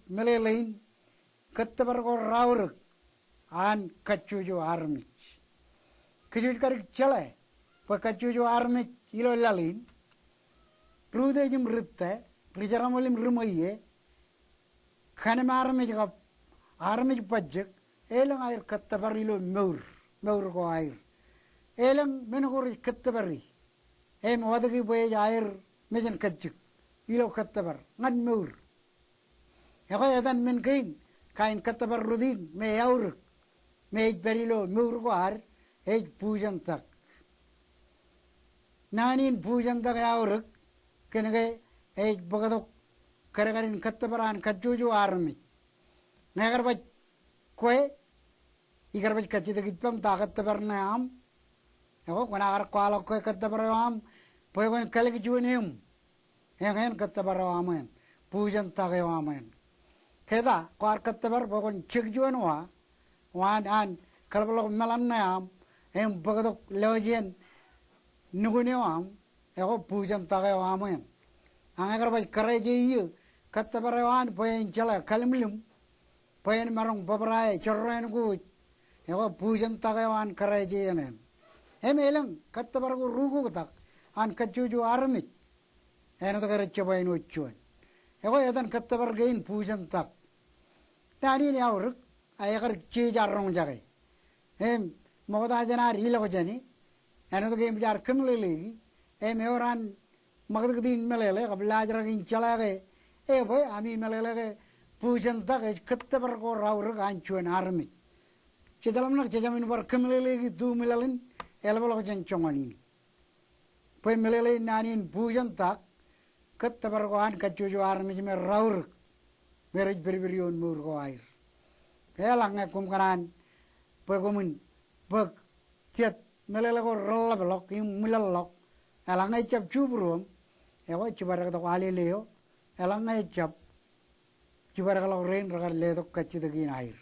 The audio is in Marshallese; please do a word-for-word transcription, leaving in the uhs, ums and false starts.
meḷeḷein kōttōpar ko raorōk an kajjojo armej. Kōj wōj kadik jeḷā bwe kajjojo armej ilo laḷ in, ri-utiej im ri-tō, ri-jeramel im ri-ṃweiie, kannem armej kab armej bajjek, elōñ aer kōttōpar ilo mour, mour ko aer. Elōñ men ko rej kōttōpari im watōki bwe ej aer mejānkajjik ilo kōttōpar ñan mour. Ekwe etan men kein kain kōttōpar rot in me eaorōk me ej pād ilo mour ko ad ej bujentak. Naan in bujentak eaorōk kōnke ej bōktok kadkadin kōttōpar an kajjojo armej. Ñe kar baj kwe, ikar baj kajjitōk ippaṃ ta kōttōpar ṇe aṃ. Ekwe kwōnaaj kar kwaḷọk ke kōttōpar eo aṃ bwe kwōn kalōk juon eṃ. Eñin kōttōpar eo aṃ eṇ, bujentak eo aṃ eṇ. Ke ta kwaar kōttōpar bwe kwōn jek juon wa, waan an kaḷapḷọk meḷan ṇe aṃ im bōktok lọjien nukun eo aṃ, ekwe bujentak eo aṃ eṇ. Ak ñe kar baj kōrā eo iiō, kōttōpar eo an bwe en jeḷā kallimlim, bwe en maroñ bōbrae jorrāān ko wōj, ekwe bujentak eo an kōrā eo eṇ. Im elōñ kōttōpar ko reukoktak an kajjojo armej, āinwōt ke rej jab āinwōt juon. Ekwe etan kōttōpar kein bujentak. Naan in eaorōk, a ekar jeje ar roñjake. Im ṃokta jān ad ilọk jāne, āinwōt ke eṃōj ad kōmeḷeḷeiki, im ewōr an ṃakūtkūt in meḷeḷe kab laajrak in jeḷā ke, e bwe ami meḷeḷe ke bujentak ej kōttōpar ko raorōk an juon armej. Jej ḷōmṇak jejāmin bar kōmeḷeḷeiki tuṃ laḷ in eḷapḷọk jān joñan in. Bwe meḷeḷein naan in bujentak, kōttōpar ko an kajjojo armej me raorōk me rej pedped ioon mour ko aer. Eḷaññe koṃ kōṇaan bwe koṃwin bōk jet meḷeḷe ko reḷapḷọk im ṃwilaḷḷọk, eḷaññe ejjab jubruōṃ, ekwe jibadektok alele eo, eḷaññe ejjab, jibadekḷọk rein rekar letok kajjitōk in aer.